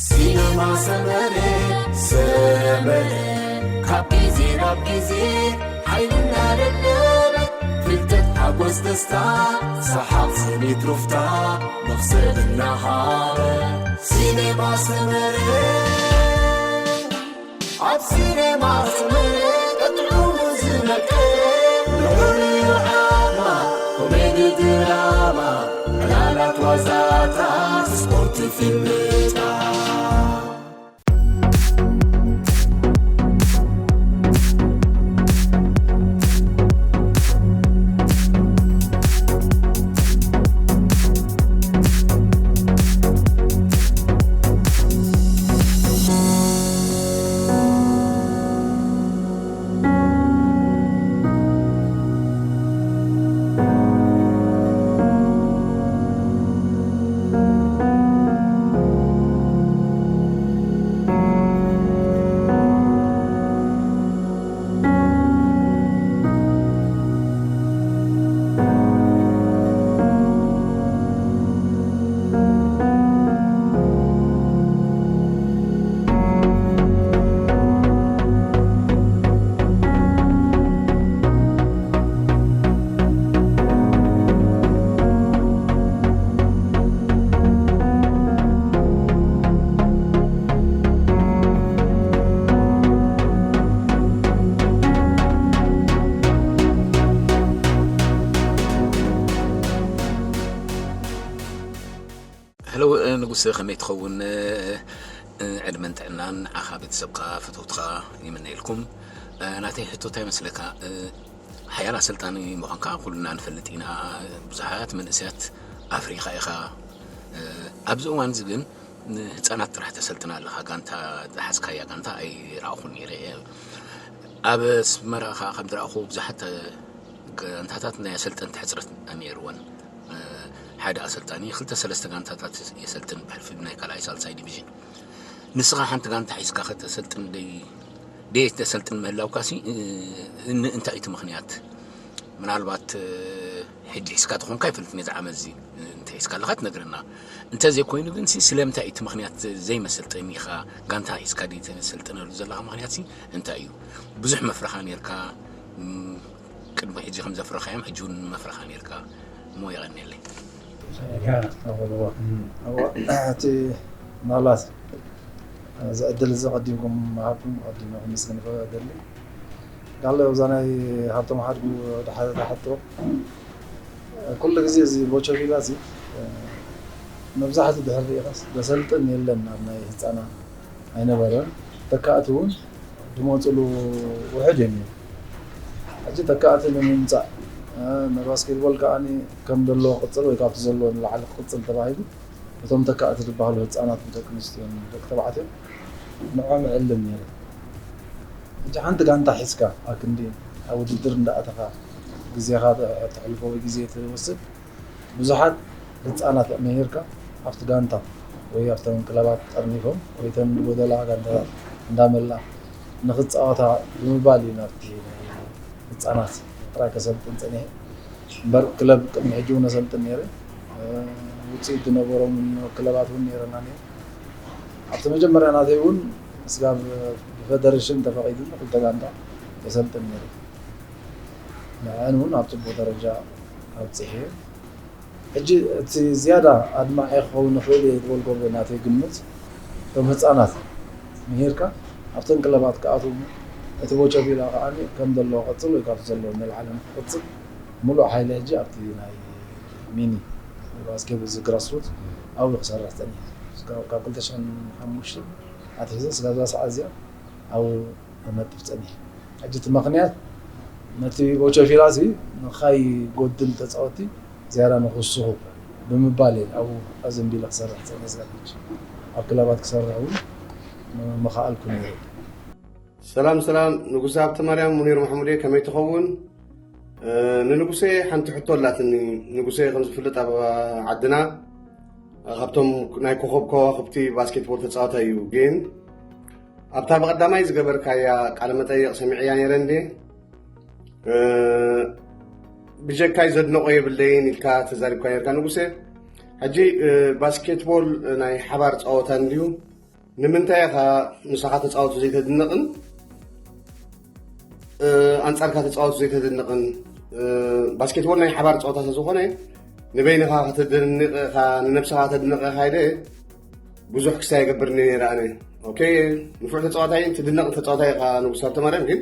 ሲነማ ሰመረ፣ ሰመረ፣ ካብ ግዜ ናብ ግዜ ሓይልና ደለበ፣ ፍልጠት፣ ሓጎስ፣ ደስታ፣ ሰሓቕ፣ ስኒት፣ ሩፍታ፣ መኽሰብ እናሃበ። ሲነማ ሰመረ፣ ኣብ ሲነማ ሰመረ ቀጥዑ ዝነቀ፣ ልዑል ዓማ፣ ኮሜዲ፣ ድራማ፣ ዕላላት፣ ዋዛታት፣ ስፖርት፣ ፊልምታት። ሄሎ፣ ንጉስ፣ ከመይ ትኸውን? ዕድመን ጥዕናን ንዓኻ፣ ቤተሰብካ፣ ፈተውትኻ ይምነየልኩም። ናተይ ሕቶ እንታይ መስለካ? ሓያል ኣሰልጣኒ ምዃንካ ኩልና ንፈልጥ ኢና። ብዙሓት መንእሰያት ኣፍሪኻ ኢኻ። ኣብዚ እዋን እዚ ግን ንህፃናት ጥራሕ ተሰልጥን ኣለኻ። ጋንታ፣ ዝሓዝካያ ጋንታ ኣይረኣኹን ነይረ። ኣብ ኣስመራ ኸዓ ከም ዝረኣኹ ብዙሓት ጋንታታት ናይ ኣሰልጠንቲ ሕፅረት ነይርወን። ሓደ ኣሰልጣኒ ክልተ ሰለስተ ጋንታታት የሰልጥን ብሕልፊ ብናይ ካልኣይ ሳልሳይ ዲቪዥን። ንስኻ ሓንቲ ጋንታ ሒዝካ ከተሰልጥን ደይ-፣ ደይ ተሰልጥን ምህላውካ ሲ፣ እ፣ ን-፣ እንታይ እቲ ምኽንያት? ምናልባት፣ እ፣ ሕጂ ሒዝካ ተኾንካ ኣይፈልጥን እየ፣ እዚ ዓመት እዚ እንተ ሒዝካ ኣለኻ ትነግረና። እንተ ዘይኮይኑ ግን ሲ፣ ስለምንታይ እቲ ምኽንያት ዘይመሰልጠኒኻ ጋንታ ሒዝካ ደይ ተሰልጥነሉ ዘለኻ ምኽንያት ሲ እንታይ እዩ? ብዙሕ መፍረኻ ነይርካ፣ ም፣ ቅድሚ ሕጂ ከም ዘፍረኻዮም ሕጂ እውን መፍረኻ ነይርካ እሞ የቐንየለይ። ያ፣ ኣወልዎ። እም። እዋ፣ እቲ ምናልባት እዚ ዕድል እዚ ቀዲምኩም ምሃብኩም ቀዲመ ክምስግን እደሊ። ካልእ ኣብዛ ናይ ሃብቶም ሓድጉ ድሓ-፣ ድሓቶ፣ ኩሉ ግዜ እዚ ቦቸ ቪላ እዚ፣ መብዛሕትኡ ድሕር ርኢኻስ ዘሰልጥን የለን ኣብ ናይ ህፃናት ኣይነበረን። ተካእቲ እውን ዝመፅሉ ውሑድ እዮም ነይሩ። ሕጂ ተካእቲ ንምምፃእ፣ እ፣ ንባስኬትቦል ከዓኒ ከም ዘለዎ ክቕፅል ወይ ካብቲ ዘለዎ ንላዕሊ ክቕፅል ተባሂሉ እቶም ተካእቲ ዝበሃሉ ህፃናት ደቂ ኣንስትዮን ደቂ ተባዕትዮን ንዕኦም እዕልም ነይረ። ሕጂ ሓንቲ ጋንታ ሒዝካ ኣብ ክንዲ ኣብ ውድድር እንዳኣተኻ ግዜኻ ተ-፣ ተሕልፎ ወይ ግዜ ትወስድ፣ ብዙሓት ህፃናት መሂርካ ኣብቲ ጋንታ ወይ ኣብተን ክለባት ጠርኒፎም ወይ ተን ዝጎደላ ጋንታታት እንዳመላ ንኽፃወታ ብምባል እዩ ናብቲ ናይ ህፃናት ጥራይ ከሰልጥን ፀኒሐ። እምበር ክለብ ቅድሚ ሕጂ እውን ኣሰልጥን ነይረ። እ፣ ውፅኢት ዝነበሮም ክለባት እውን ነይረና ነይሩ። ኣብቲ መጀመርያ ናተይ እውን ስጋብ ብፈደረሽን ተፈቒዱኒ ክልተ ጋንታ የሰልጥን ነይረ። ንዐን እውን ኣብ ፅቡቕ ደረጃ ኣብፂሐ። ሕጂ እቲ ዝያዳ ኣድማዒ ክኸውን ይኽእል እየ ዝበልኩዎ ናተይ ግምት፣ እቶም ህፃናት ምሂርካ ኣብተን ክለባት ክኣትዉ፣ እቲ ቦቸ ቪላ ከዓኒ ከም ዘለዎ ክቕፅል ወይ ካብቲ ዘለዎ ንላዕሊ ንክቕፅል ምሉእ ሓይሊ ሕጂ ኣብቲ ናይ ሚኒ ባስኬት እዚ ግራስሩት ኣብኡ ክሰርሕ ፀኒሐ። ካብ፣ ካብ ክልተ ሽሕን ሓሙሽተን ኣትሒዘ ስጋብ እዛ ሰዓት እዚኣ ኣብኡ ክነጥፍ ፀኒሐ። ሕጂ እቲ ምኽንያት ነቲ ቦቸ ቪላ እዚ ንኸይጎድል ተፃወትቲ ዝያዳ ንኽውስኹ ብምባል እየ ኣብኡ ኣዘንቢለ ክሰርሕ ፀኒሐ። ስጋብ ሕጂ ኣብ ክለባት ክሰርሕ እውን ምኸኣልኩ ነይረ። ሰላም፣ ሰላም፣ ንጉሰ ሃብተማርያም፣ ሙኒር መሕሙድ እየ፣ ከመይ ትኸውን? እ፣ ንንጉሰ ሓንቲ ሕቶ ኣላትኒ። ንጉሰ ከም ዝፍለጥ ኣብ ዓድና ካብቶም ናይ ኮኸብ ከዋኽብቲ ባስኬትቦል ተጻዋታይ እዩ። ግን ኣብታ ብቐዳማይ ዝገበርካያ ቃለ መጠይቕ ሰሚዐያ ነይረ እንዴ? እ፣ ብጀካይ ዘድንቖ የብለይን ኢልካ ተዛሪብካ ነይርካ ንጉሰ። ሕጂ፣ እ፣ ባስኬትቦል ናይ ሓባር ጸወታ እንድዩ። ንምንታይ ኢኻ ንስኻ ተጻወቱ ዘይተድንቕን ኣንጻርካ ተጻወቱ ዘይተድንቕን? ባስኬትቦል ናይ ሓባር ጸወታ ስለዝኾነ ንበይንኻ ከተድንቕ ኢኻ፣ ንነብስኻ ከተድንቕ ኢኻ ኢለ ብዙሕ ክሳይ የገብርኒ ነይረ ኣነ። ኦኬ፣ ንፉዕ ተጻዋታይ ትድነቕ ተጻዋታይ ኢኻ ንጉስ ሃብተማርያም፣ ግን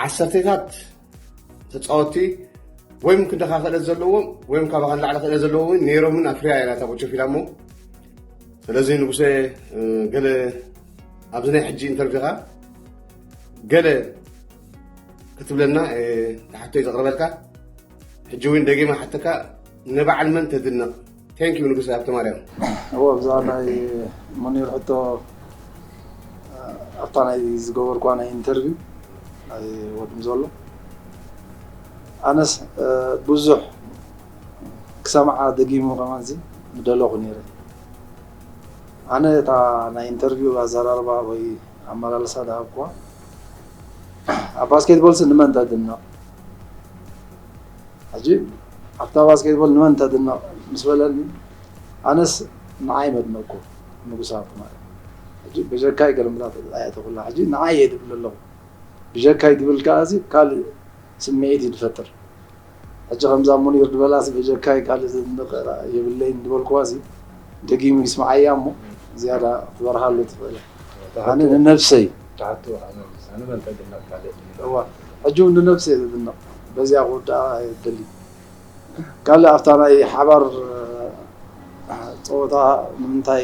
ዓሰርተታት ተጻወትቲ ወይም ክንደኻ ክእለት ዘለዎም ወይም ካባኻ ንላዕሊ ክእለት ዘለዎም እውን ነይሮምን ኣፍርያ እያ እታ ቦቸፊላ እሞ። ስለዚ ንጉሰ፣ ገለ ኣብዚ ናይ ሕጂ ኢንተርቪኻ ገለ ክትብለና፣ ትሓቶይ ዘቕርበልካ። ሕጂ እውን ደጊመ ሓተካ፣ ንበዓል መን ተድንቕ? Thank you ንጉሰ ሃብተማርያም። እዎ፣ ኣብዛ ናይ ሙኒር ሕቶ፣ ኣብታ ናይ ዝገበርኳ ናይ ኢንተርቪው ናይ ወድም ዘሎ ኣነስ ብዙሕ ክሰምዓ ደጊሙ ከማንዚ ምደለኹ ነይረ። ኣነ እታ ናይ ኢንተርቪው ኣዘራርባ ወይ ኣመላልሳ ዝሃብኩዋ ኣብ ባስኬትቦልሲ ንመን ተድንቕ? ሕጂ ኣብታ ባስኬትቦል ንመን ተድንቕ ምስ በለኒ ኣነስ ንዓይ መድነቕኩ፣ ንጉስ ሃብተማርያም። ሕጂ በጀካይ ገለ ምላት ኣየእተኹላ። ሕጂ ንዓይ እየ ድብል ኣለኹ። ብጀካይ ድብል ከኣ እዚ ካልእ ስምዒት እዩ ድፈጥር። ሕጂ ከምዛ ሙኒር ድበላሲ በጀካይ ካልእ ዘድንቕ የብለይን ድበልክዋሲ ደጊሙ ይስምዓያ እሞ ዝያዳ ክትበርሃሉ ትኽእል። ኣነ ንነብሰይ ትሓቱ ኣነ ንመን ተድንቕ ካልእ እዋ ሕጂ እውን ንነብሰይ ዘድንቕ በዚኣ ክወድኣ የደሊ። ካልእ ኣብታ ናይ ሓባር ጸወታ ንምንታይ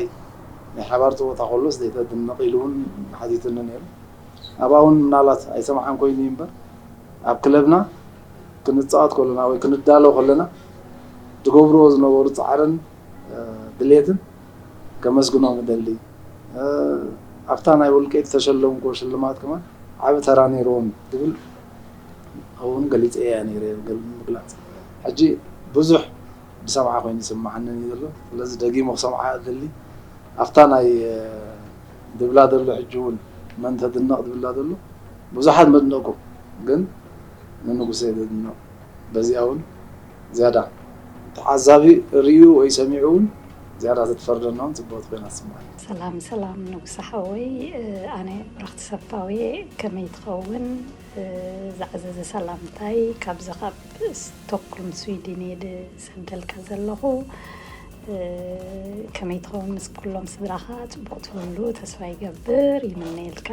ናይ ሓባር ጸወታ ከሎስ ዘይተድንቕ ኢሉ እውን ሓቲቱኒ ነይሩ። ኣብኣ እውን ምናልባት ኣይሰምዓን ኮይኑ እዩ እምበር ኣብ ክለብና ክንጻወት ከለና ወይ ክንዳሎ ከለና ዝገብርዎ ዝነበሩ ጻዕርን ድሌትን ከመስግኖም እደሊ። ኣብታ ናይ ውልቀይ ዝተሸለምኩዎ ሽልማት ከማን ዓቢ ተራ ነይርዎም ትብል እውን ገሊጸ እያ ነይረ ምግላጽ። ሕጂ ብዙሕ ብሰምዓ ኮይኑ ይስምዓኒ እዩ ዘሎ። ስለዚ ደጊሙ ክሰምዓ እደሊ። ኣብታ ናይ ድብላ ዘሎ ሕጂ እውን መን ተድንቕ ድብላ ዘሎ ብዙሓት መድነቕኩም ግን ንንጉሰ ዘድንቕ በዚኣ እውን ዝያዳ ተዓዛቢ ርእዩ ወይ ሰሚዑ እውን ዝያዳ ተትፈርደና እውን ጽቡቕቲ ኮይና ትስምዓኒ። ሰላም ሰላም ንጉሰ ሓወይ፣ ኣነ ብረኽቲ ሰፋው እየ። ከመይ ትኸውን? ዝዓዘዘ ሰላምታይ ካብዚ ካብ ስቶክሆልም ስዊድን እየ ዝሰደልካ ዘለኹ። ከመይ ትኸውን? ምስ ኩሎም ስድራኻ ጽቡቕ ትህሉ ተስፋ ይገብር፣ ይምነየልካ።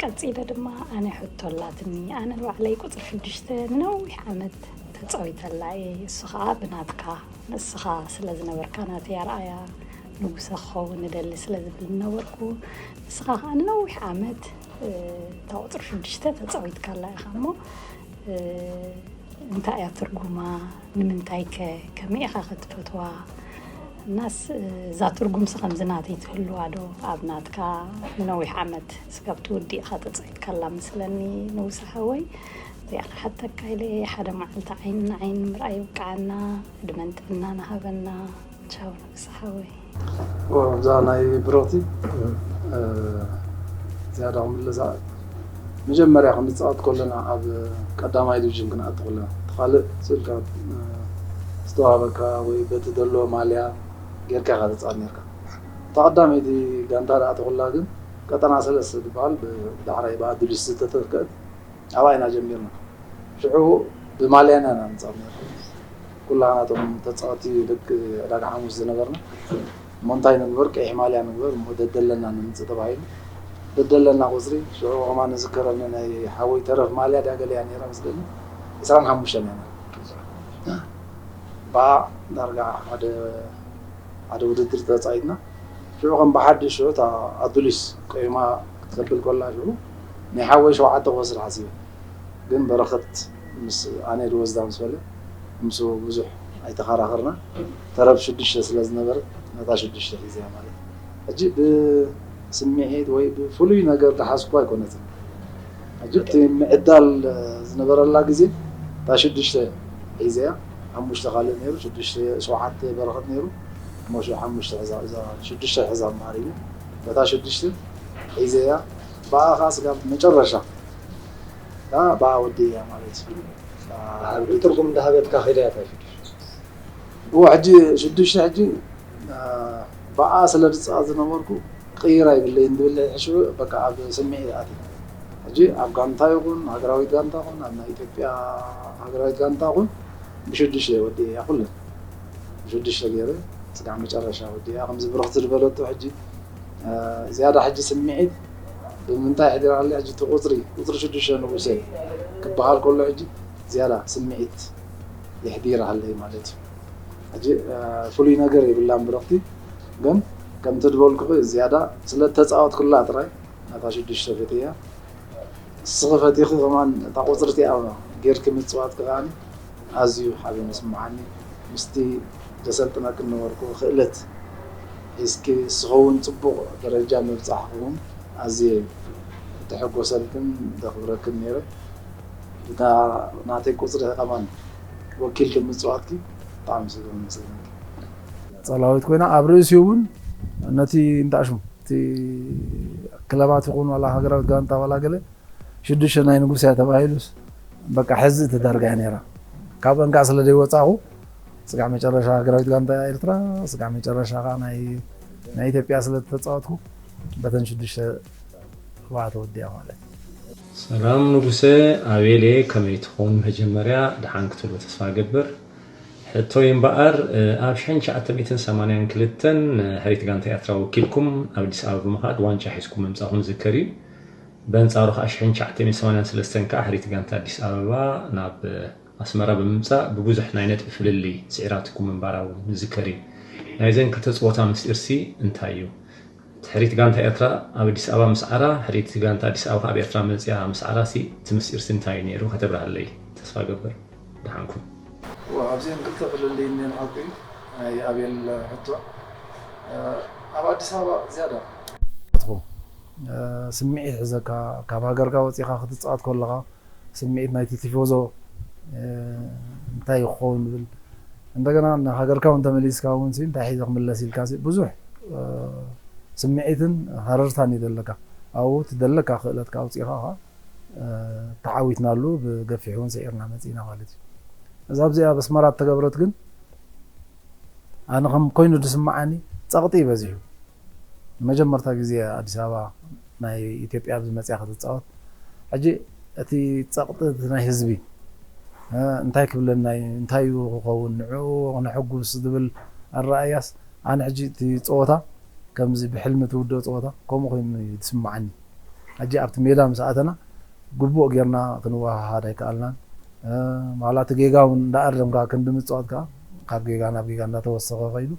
ቀጺለ ድማ ኣነ ሕቶ ኣላትኒ። ኣነ ንባዕለይ ቁጽሪ ሽዱሽተ ንነዊሕ ዓመት ተጻዊተላ እየ። እሱ ኸኣ ብናትካ ንስኻ ስለ ዝነበርካ ናተይ ኣርኣያ ንጉሰ ክኸውን እደሊ ስለ ዝብል ዝነበርኩ፣ ንስኻ ኸኣ ንነዊሕ ዓመት እታ ቁጽሪ ሽዱሽተ ተጻዊትካላ ኢኻ እሞ እንታይ እያ ትርጉማ? ንምንታይ ከ ከመይ ኢኻ ክትፈትዋ? እናስ እዛ ትርጉምሲ ከምዚ ናተይ ትህልዋ ዶ? ኣብ ናትካ ንነዊሕ ዓመት ስጋብ ትውዲእኻ ተጻዊትካላ መስለኒ ንውሳ ሓወይ። እዚኣ ክሓተካ ኢለ እየ። ሓደ መዓልቲ ዓይኒ ንዓይኒ ምርኣይ ይብቅዓና። ዕድመን ጥዕናን ሃበና። ቻው ንውሳ ሓወይ። እዛ ናይ ብረኽቲ ዝያዳ ክምልሳ መጀመርያ ክንፃወት ከለና ኣብ ቀዳማይ ዲቪዥን ክንኣቱ ከለና እቲ ካልእ ስልካ ዝተዋሃበካ ወይ በቲ ዘሎ ማልያ ጌርካ ኢኻ ትፃወት ነርካ። እታ ቀዳመይቲ ጋንታ ደኣ ተኹላ ግን ቀጠና ሰለስተ ዝበሃል ብዳሕራይ ብኣዱሊስ ዝተተክአት ኣብኣ ኢና ጀሚርና። ሽዑ ብማልያና ኢና ንፃወት ነርና። ኩላና እቶም ተፃወቲ ደቂ ዕዳጋ ሓሙስ ዝነበርና እሞ እንታይ ንግበር፣ ቀይሕ ማልያ ንግበር እሞ ደደለና ንምፅእ ተባሂሉ ደደለና ቁፅሪ። ሽዑ ከማን ንዝከረኒ ናይ ሓወይ ተረፍ ማልያ ድያ ገለ እያ ነይራ መስለኒ፣ ዕስራን ሓሙሽተን እያ ነይራ። ብኣ ዳርጋ ሓደ ሓደ ውድድር ተፃዊትና ሽዑ ከም ብሓድሽ ሽዑ እታ ኣዱሊስ ቆይማ ክትከብል ከላ ሽዑ ናይ ሓወይ ሸውዓተ ክወስድ ሓሲበ። ግን በረኸት ምስ ኣነ ዝወስዳ ምስ በለ ምስኡ ብዙሕ ኣይተኸራኸርና። ተረፍ ሽዱሽተ ስለ ዝነበረት ነታ ሽዱሽተ ሒዘያ ማለት እዩ። ሕጂ ብስምዒት ወይ ብፍሉይ ነገር ዝሓዝኩ ኣይኮነትን። ሕጂ እቲ ምዕዳል ዝነበረላ ግዜ እታ ሽዱሽተ ሒዘያ፣ ሓሙሽተ ካልእ ነይሩ፣ ሽዱሽተ ሸውዓተ በረኸት ነይሩ፣ እሞ ሽዑ ሓሙሽተ ሒዛ እዛ ሽዱሽተ ሒዛ እምበኣር ኢለ በታ ሽዱሽተ ሒዘያ። ብኣ ኸዓ ስጋብ መጨረሻ ብኣ ወዲእያ ማለት እዩ። ትርጉም እንዳሃበትካ ከይዳ እያ እታ ሽዱሽተ። እዎ፣ ሕጂ ሽዱሽተ ሕጂ ብኣ ስለ ዝፃወት ዝነበርኩ ክቕይር ኣይብለይን ዝብል ሕሽቡ በቃ ኣብ ስምዒት ኣትዩ። ሕጂ ኣብ ጋንታ ይኹን ሃገራዊት ጋንታ ይኹን ኣብ ናይ ኢትዮጵያ ሃገራዊት ጋንታ ይኹን ብሽዱሽተ ወዲኤ እያ ኩለን ብሽዱሽተ ገይረ ስጋዕ መጨረሻ ወዲኣ ከምዚ ብርኽቲ ዝበለቶ ሕጂ ዝያዳ ሕጂ ስምዒት ብምንታይ ኣሕዲራለ ሕጂ እቲ ቁፅሪ ቁፅሪ ሽዱሽተ ንጉሰ ክበሃል ከሎ ሕጂ ዝያዳ ስምዒት የሕዲራለይ ማለት እዩ። ሕጂ ፍሉይ ነገር የብላን ብረኽቲ ግን ከምቲ ዝበልኩ ዝያዳ ስለ ተፃወትኩላ ጥራይ ናታ ሽዱሽተ ፈትያ እስኺ ፈቲኺ ከማን እታ ቁፅርቲ ኣብ ጌርኪ ምፅዋት ከኣ ኣዝዩ ሓበን ይስምዓኒ። ምስቲ ዘሰልጥነክን ነበርኩ ክእለት ሒዝኪ እስኺ እውን ፅቡቕ ደረጃ ምብፃሕኪ እውን ኣዝየ እተሐጎሰልክን ዘኽብረክን ነይረ። እታ ናተይ ቁፅሪ ከማን ወኪልኪ ምፅዋትኪ ብጣዕሚ ስለ ዘመስግነኪ። ጸላዊት ኮይና ኣብ ርእሲኡ እውን ነቲ እንታሽሙ እቲ ክለባት ይኹን ዋላ ሃገራዊት ጋንታ ዋላ ገለ ሽዱሽተ ናይ ንጉስ እያ ተባሂሉስ በቃ ሕዚ እቲ ዳርጋ እያ ነይራ። ካብአን ከዓ ስለ ዘይወፃኹ ስጋዕ መጨረሻ ሃገራዊት ጋንታ ኤርትራ ስጋዕ መጨረሻ ከዓ ናይ ናይ ኢትዮጵያ ስለ ዝተፃወትኩ በተን ሽዱሽተ ተባዕተ ወዲኣ ማለት እዩ። ሰላም ንጉሰ ኣቤሌ ከመይ ትኾን? መጀመርያ ደሓን ክትብሉ ተስፋ እገብር። ሕቶይ እምበኣር ኣብ ሽሕን ትሽዓተ ሚእትን ሰማንያን ክልተን ሕሪት ጋንታ ኤርትራ ወኪልኩም ኣብ ኣዲስ ኣበባ ብምኻድ ዋንጫ ሒዝኩም ምምጻኹም ዝዝከር እዩ። በንጻሩ ከዓ ሽሕን ትሽዓተ ሚእትን ሰማንያን ሰለስተን ከዓ ሕሪት ጋንታ ኣዲስ ኣበባ ናብ ኣስመራ ብምምጻእ ብብዙሕ ናይ ነጥቢ ፍልልይ ስዒራትኩም ምንባራ እውን ዝዝከር እዩ። ናይዘን ክልተ ጸወታ ምስጢርሲ እንታይ እዩ? ሕሪት ጋንታ ኤርትራ ኣብ ኣዲስ ኣበባ ምስዓራ፣ ሕሪት ጋንታ ኣዲስ ኣበባ ኣብ ኤርትራ መጽያ ምስዓራ ሲ እቲ ምስጢር ሲ እንታይ እዩ ነይሩ ከተብርሃለይ ተስፋ ገብር። ደሓንኩም። ኣብዚአን ክልተ ፍልልይ እኒአን ሓቂ እዩ ናይ ኣቤል ሕቶ ኣብ ኣዲስ ኣበባ ዝያዳ ስምዒት ሕዘካ ካብ ሃገርካ ወፂኻ ክትፃወት ከለኻ ስምዒት ናይቲ ቲፎዞ እንታይ ይኸውን ብል እንደገና ንሃገርካ እውን ተመሊስካ እውን እንታይ ሒዘ ክምለስ ኢልካ ብዙሕ ስምዒትን ሃረርታን እዩ ዘለካ ኣብኡ እቲ ዘለካ ክእለትካ ኣውፂእካ ተዓዊትናሉ ብገፊሕ እውን ስዒርና መፂእና ማለት እዩ እዛ ኣብዚኣ ኣብ ኣስመራ እተገብረት ግን ኣነ ከም ኮይኑ ዝስምዓኒ ፀቕጢ እዩ በዚሑ መጀመርታ ግዜ ኣዲስ ኣበባ ናይ ኢትዮጵያ ኣብዚ መፅያ ክትፃወት ሕጂ እቲ ፀቕጢ ናይ ህዝቢ እንታይ ክብለና እንታይ እዩ ክኸውን ንዕኡ ክነሐጉስ ዝብል ኣረኣያስ ኣነ ሕጂ እቲ ፀወታ ከምዚ ብሕልሚ ትውደኦ ፀወታ ከምኡ ኮይኑ እዩ ዝስምዓኒ ሕጂ ኣብቲ ሜዳ ምስ ኣተና ግቡእ ጌርና ክንወሃሃድ ኣይከኣልናን። ዋላ እቲ ጌጋ እውን እንዳኣረምካ ክንዲ ምፅዋት ከዓ ካብ ጌጋ ናብ ጌጋ እንዳተወሰኸ ከይዱ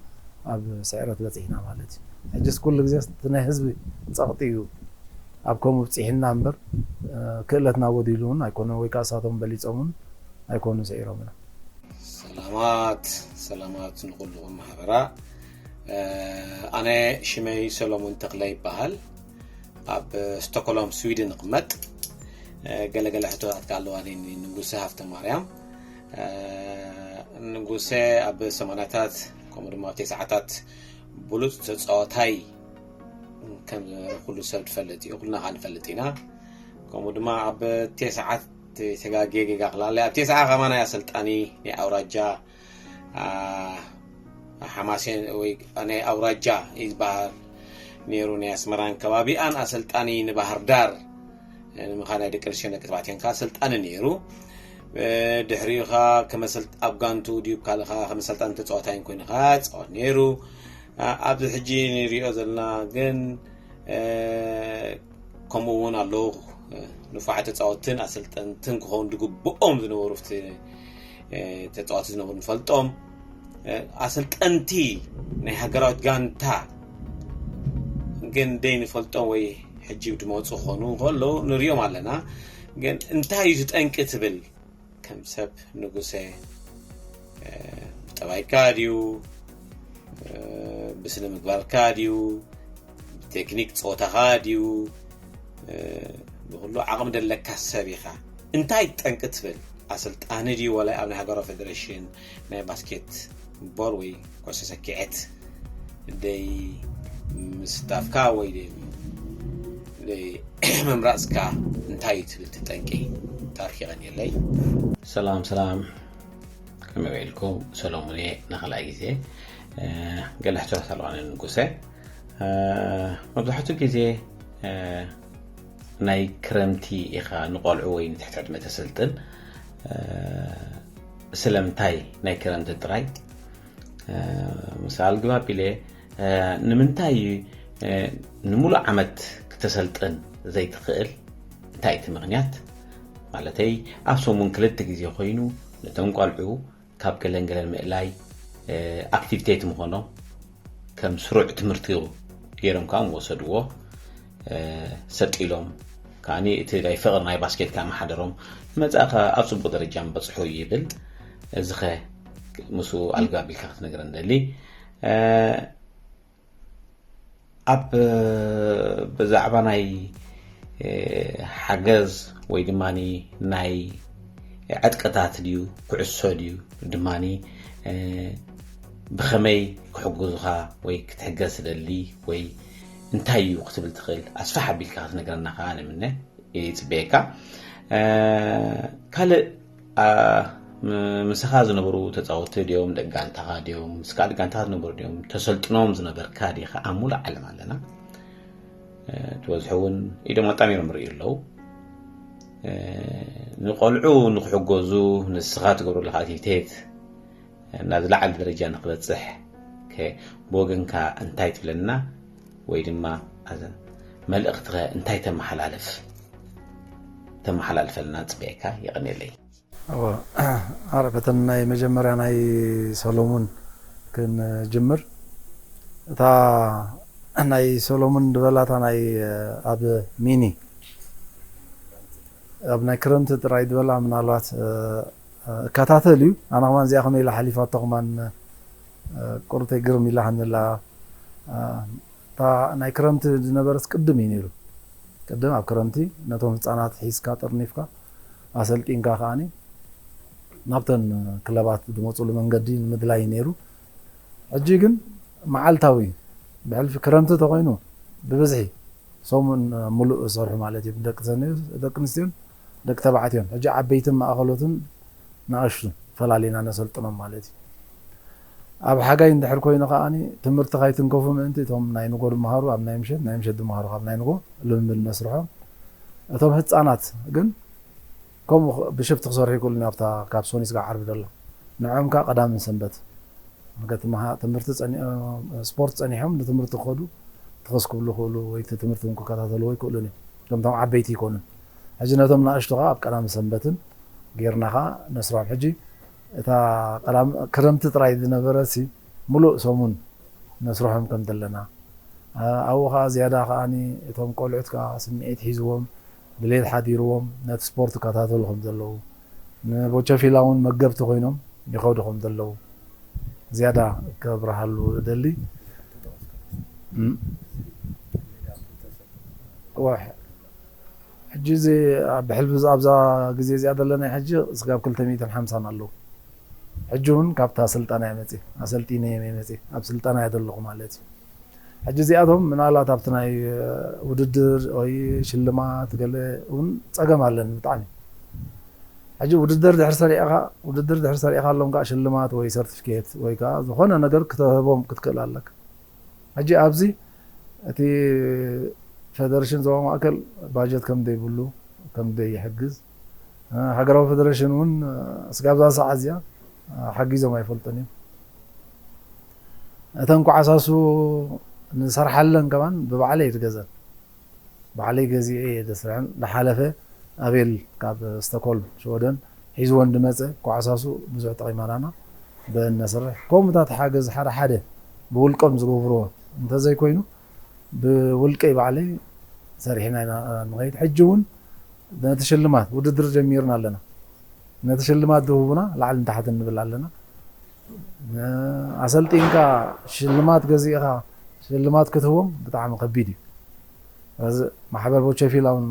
ኣብ ስዕረት በፂሕና ማለት እዩ። ሕጅስ ኩሉ ግዜ እቲ ናይ ህዝቢ ፀቕጢ እዩ ኣብ ከምኡ ብፂሕና እምበር ክእለትና ጎዲሉ እውን ኣይኮነ ወይ ከዓ እሳቶም በሊፆም እውን ኣይኮኑ ስዒሮምና። ሰላማት ሰላማት ንኩልኹም ማሕበራ ኣነ ሽመይ ሰሎሞን ተክለ ይበሃል ኣብ ስቶኮሎም ስዊድን እቕመጥ ገለገለ ሕቶታት ኣለዋኒ ንጉሰ ሃፍተ ማርያም ንጉሰ ኣብ ሰማንያታት ከምኡ ድማ ኣብ ተስዓታት ብሉፅ ተፃዋታይ ከም ኩሉ ሰብ ትፈልጥ እዩ ኩልና ከዓ ንፈልጥ ኢና ከምኡ ድማ ኣብ ተስዓት ተጋጌ ጌጋ ክላለ ኣብ ተስዓ ከማ ናይ ኣሰልጣኒ ናይ ኣውራጃ ሓማሴን ወይ ናይ ኣውራጃ ይበሃል ነይሩ ናይ ኣስመራን ከባቢኣን ኣሰልጣኒ ንባህር ዳር ንምኻ ናይ ደቂ ኣንስትዮ ደቂ ተባዕትዮን ከዓ ኣሰልጣኒ ነይሩ ድሕሪኡ ከዓ ኣብ ጋንቱ ድዩ ካልእ ከዓ ከመሰልጣኒ ተፃዋታይን ኮይኑ ከዓ ፃወት ነይሩ ኣብዚ ሕጂ ንሪኦ ዘለና ግን ከምኡ እውን ኣለዉ ንፉዓት ተፃወትን ኣሰልጠንትን ክኸውን ዝግብኦም ዝነበሩ ተፃወቲ ዝነበሩ ንፈልጦም ኣሰልጠንቲ ናይ ሃገራዊት ጋንታ ግን ደይ ንፈልጦም ወይ ሕጂ ዝመፁ ክኾኑ ከለዉ ንሪኦም ኣለና ግን እንታይ እዩ ዝጠንቂ ትብል ከም ሰብ ንጉሰ ብጠባይካ ድዩ ብስነ ምግባርካ ድዩ ብቴክኒክ ፀወታኻ ድዩ ብኩሉ ዓቕሚ ደለካ ሰብ ኢኻ እንታይ ጠንቂ ትብል ኣሰልጣኒ ድዩ ወላይ ኣብ ናይ ሃገራዊ ፌደሬሽን ናይ ባስኬት ቦል ወይ ኩዕሶ ሰኪዐት ደይ ምስታፍካ ወይ ደይ ምምራፅካ እንታይ እዩ ትብል ትጠንቂ ታሪክ ይቐንየለይ ሰላም ሰላም ከመይ ውዒልኩም ሰሎሙን እየ ንኻልኣይ ግዜ ገለ ሕቶታት ኣለዋኒ ንጉሰ መብዛሕትኡ ግዜ ናይ ክረምቲ ኢኻ ንቆልዑ ወይ ንትሕቲ ዕድመ ተሰልጥን። ስለምንታይ ናይ ክረምቲ ጥራይ? ምስ ኣልግባብ ኢለ፣ ንምንታይ እዩ ንሙሉእ ዓመት ክተሰልጥን ዘይትኽእል? እንታይ እቲ ምኽንያት? ማለተይ፣ ኣብ ሰሙን ክልተ ግዜ ኮይኑ ነቶም ቆልዑ ካብ ገለን ገለን ምእላይ ኣክቲቪቴት ምኾኖም ከም ስሩዕ ትምህርቲ ገይሮም ከዓ ምወሰድዎ። ሰጢሎም ከዓኒ እቲ ናይ ፍቕሪ ናይ ባስኬት ከዓ መሓደሮም መፃእኻ ኣብ ፅቡቅ ደረጃ ምበፅሑ ይብል። እዚኸ ምስኡ ኣልጋቢልካ ክትነግረ ንደሊ። ኣብ ብዛዕባ ናይ ሓገዝ ወይ ድማ ናይ ዕጥቅታት ድዩ ኩዕሶ ድዩ ድማ ብኸመይ ክሕግዙኻ ወይ ክትሕገዝ ትደሊ ወይ እንታይ እዩ ክትብል ትኽእል ኣስፋሕ ኣቢልካ ክትነግረና ከዓ ንምነ ይፅበየካ። ካልእ ምሳኻ ዝነበሩ ተፃወቲ ድዮም ደቂ ጋንታኻ ድዮም ምስ ካልእ ጋንታኻ ዝነበሩ ድዮም ተሰልጥኖም ዝነበርካ ዲኻ ኣብ ሙሉእ ዓለም ኣለና። ትበዝሑ እውን ኢዶም ኣጣሚሮም ይርእዩ ኣለዉ። ንቆልዑ ንክሕገዙ ንስኻ ትገብሩ ኣለካ ኣክቲቪቴት ናብ ዝለዓለ ደረጃ ንክበፅሕ ብወገንካ እንታይ ትብለና ወይ ድማ መልእክትኸ እንታይ ተመሓላልፍ ተመሓላልፈልና ፅበየካ። የቐንየለይ። ኣረ በተን ናይ መጀመርያ ናይ ሰሎሙን ክንጅምር። እታ ናይ ሰሎሙን ድበላታ ናይ ኣብ ሚኒ ኣብ ናይ ክረምቲ ጥራይ ድበላ ምናልባት እከታተል እዩ። ኣነ ከማን እዚኣ ከመይ ኢላ ሓሊፋቶ ከማን ቁርተይ ግርም ኢላ ከንላ እታ ናይ ክረምቲ ዝነበረት ቅድም እዩ ነይሩ። ቅድም ኣብ ክረምቲ ነቶም ህፃናት ሒዝካ ጠርኒፍካ ኣሰልጢንካ ከዓኒ ናብተን ክለባት ዝመፅሉ መንገዲ ንምድላይ ነይሩ። ሕጂ ግን መዓልታዊ ብሕልፊ ክረምቲ ተኮይኑ ብብዝሒ ሰሙን ሙሉእ ዝሰርሑ ማለት እዩ ደቂ ኣንስትዮን ደቂ ተባዕትዮን። ሕጂ ዓበይትን ማእኸሎትን ንኣሽቱ ፈላሊና ነሰልጥኖም ማለት እዩ። ኣብ ሓጋይ እንድሕር ኮይኑ ከዓኒ ትምህርቲ ካይትንከፉ ምእንቲ እቶም ናይ ንጎ ድመሃሩ ኣብ ናይ ምሸት ናይ ምሸት ድመሃሩ ካብ ናይ ንጎ ልምምድ ነስርሖም። እቶም ህፃናት ግን ከምኡ ብሽፍት ክሰርሑ ይክእሉ ኣብታ ካብ ሶኒ ስጋዕ ዓርቢ ደሎ ንዕኦም ከዓ ቀዳምን ሰንበት ትምህርቲ ስፖርት ፀኒሖም ንትምህርቲ ክኸዱ ትኸስ ክብሉ ክእሉ ወይ ትምህርቲ ክከታተልዎ ይክእሉን እዮም። ከምቶም ዓበይቲ ይኮኑን። ሕጂ ነቶም ንኣሽቱ ከዓ ኣብ ቀዳሚ ሰንበትን ጌርና ከዓ ነስርሖም። ሕጂ እታ ክረምቲ ጥራይ ዝነበረ ሲ ሙሉእ ሰሙን ነስርሖም ከም ዘለና ኣብኡ ከዓ ዝያዳ ከዓ እቶም ቆልዑት ከዓ ስምዒት ሒዝዎም ድሌት ሓዲርዎም ነቲ ስፖርት ይከታተሉ ከም ዘለዉ ንቦቸፊላ እውን መገብቲ ኮይኖም ይኸዱ ከም ዘለዉ ዝያዳ ከብርሃሉ እደሊ። ሕጂ እዚ ብሕልፊ ኣብዛ ግዜ እዚኣ ዘለና ሕጂ ስጋብ ክልተ ሚእትን ሓምሳን ኣለዉ። ሕጂ እውን ካብታ ስልጠና እየ መፅእ ኣሰልጢነ እየ መፅእ ኣብ ስልጠና እየ ዘለኹ ማለት እዩ። ሕጂ እዚኣቶም ምናልባት ኣብቲ ናይ ውድድር ወይ ሽልማት ገለ እውን ፀገም ኣለኒ ብጣዕሚ። ሕጂ ውድድር ድሕር ሰሪዕካ ውድድር ድሕር ሰሪዕካ ኣሎም ከዓ ሽልማት ወይ ሰርቲፊኬት ወይ ከዓ ዝኾነ ነገር ክትህቦም ክትክእል ኣለካ። ሕጂ ኣብዚ እቲ ፌደሬሽን ዞባ ማእከል ባጀት ከም ዘይብሉ ከም ዘይሕግዝ ሃገራዊ ፌደሬሽን እውን እስጋብዛ ሰዓት እዚኣ ሓጊዞም ኣይፈልጡን እዮም። እተን ኳዕሳሱ ንሰርሓለን ከማን ብባዕለይ ድገዘን ባዕለይ ገዚኤ እየ ደስርሐን። ዝሓለፈ ኣቤል ካብ ስቶኮልም ሽወደን ሒዝወን ድመፀ ኳዕሳሱ ብዙሕ ጠቒማናና በነስርሕ ከምኡታት ሓገዝ ሓደ ሓደ ብውልቆም ዝገብርዎ እንተዘይኮይኑ ብውልቀይ ባዕለይ ሰሪሕና ኢና ንኸይድ። ሕጂ እውን ነቲ ሽልማት ውድድር ጀሚርና ኣለና። ነቲ ሽልማት ዝህቡና ላዕልን ታሕትን ንብል ኣለና። ኣሰልጢንካ ሽልማት ገዚእኻ ሽልማት ክትህቦም ብጣዕሚ ከቢድ እዩ። እዚ ማሕበር ቦቸፊላ እውን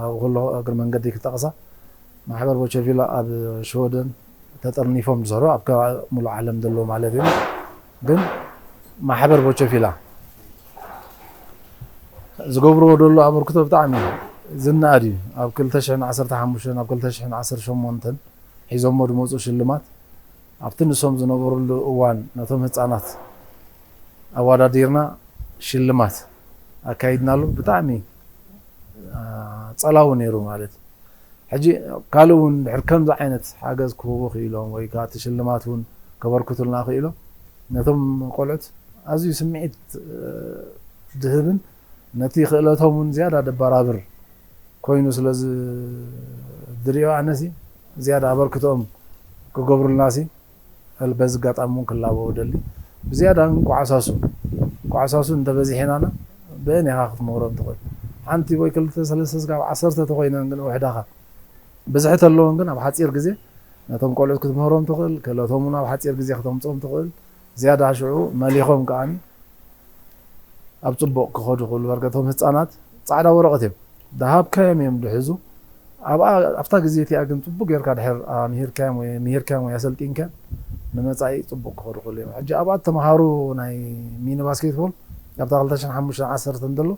ኣብኡ ከለኹ እግሪ መንገዲ ክጠቕሳ ማሕበር ቦቸፊላ ኣብ ሽወደን ተጠርኒፎም ዝሰርሑ ኣብ ከባቢ ሙሉእ ዓለም ዘለዉ ማለት እዩ። ግን ማሕበር ቦቸፊላ ዝገብርዎ ደሎ ኣበርክቶ ብጣዕሚ ዝነኣድ እዩ። ኣብ ክልተ ሽሕን ዓሰርተ ሓሙሽተን ኣብ ክልተ ሽሕን ዓሰርተ ሸሞንተን ሒዞሞ ዝመፁ ሽልማት ኣብቲ ንሶም ዝነበሩሉ እዋን ነቶም ህፃናት ኣወዳዲርና ሽልማት ኣካይድናሉ። ብጣዕሚ ጸላዊ ነይሩ ማለት እዩ። ሕጂ ካልእ እውን ድሕር ከምዚ ዓይነት ሓገዝ ክህቡ ክኢሎም ወይ ከዓ እቲ ሽልማት እውን ከበርክቱልና ክኢሎም ነቶም ቆልዑት ኣዝዩ ስምዒት ድህብን ነቲ ክእለቶም እውን ዝያዳ ደባራብር ኮይኑ ስለ ዝድሪኦ ኣነሲ ዝያዳ ኣበርክቶኦም ክገብሩልና ሲ በዚ ኣጋጣሚ እውን ክላበው ደሊ። ብዝያዳ ግን ቋዕሳሱ ቋዕሳሱ እንተበዚሐናና ብእን ኢኻ ክትምህሮም ትኽእል። ሓንቲ ወይ ክልተ ሰለስተ ስጋብ ዓሰርተ ተኮይነን ግን ውሕዳኻ ብዝሒ ተለውን ግን ኣብ ሓፂር ግዜ ነቶም ቆልዑት ክትምህሮም ትኽእል፣ ክእለቶም እውን ኣብ ሓፂር ግዜ ክተምፅኦም ትኽእል። ዝያዳ ሽዑ መሊኾም ከዓኒ ኣብ ፅቡቕ ክኸዱ ክብሉ በርገቶም ህፃናት ፃዕዳ ወረቐት እዮም። ደሃብካዮም እዮም ድሕዙ ኣብኣ ኣብታ ግዜ እቲኣ ግን ፅቡቅ ጌርካ ድሕር ኣምሂርካዮም ወይ ምሂርካዮም ወይ ኣሰልጢንካዮም ንመፃኢ ፅቡቅ ክኸዱ ክእሉ እዮም። ሕጂ ኣብኣ ተምሃሩ ናይ ሚኒ ባስኬትቦል ካብታ ክልተ ሽሕን ሓሙሽተን ዓሰርተ እንተሎ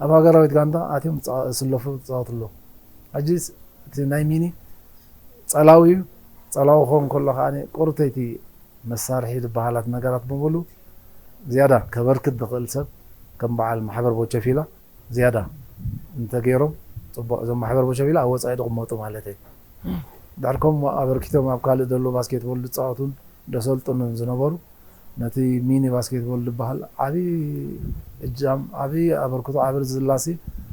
ኣብ ሃገራዊት ጋንታ ኣትዮም ዝፃ- ዝስለፉ ዝፃወቱ ኣለዉ። ሕጂ እቲ ናይ ሚኒ ፀላዊ እዩ። ፀላዊ ክኸውን ከሎ ከዓ ቁርተይቲ መሳርሒ ዝበሃላት ነገራት ብምሉ ዝያዳ ከበርክት ዝኽእል ሰብ ከም በዓል ማሕበር ቦቸፊላ ዝያዳ እንተገይሮም ፅቡቅ። እዞም ማሕበር ቦቸፊላ ኣብ ወፃኢ ዝቕመጡ ማለት እዩ። ድሕር ከም ኣበርኪቶም ኣብ ካልእ ዘሎ ባስኬትቦል ዝፃወቱን ዘሰልጥኑን ዝነበሩ ነቲ ሚኒ ባስኬትቦል ዝበሃል ዓብዪ እጃም ዓብዪ ኣበርክቶ ዓብር ዝላሲ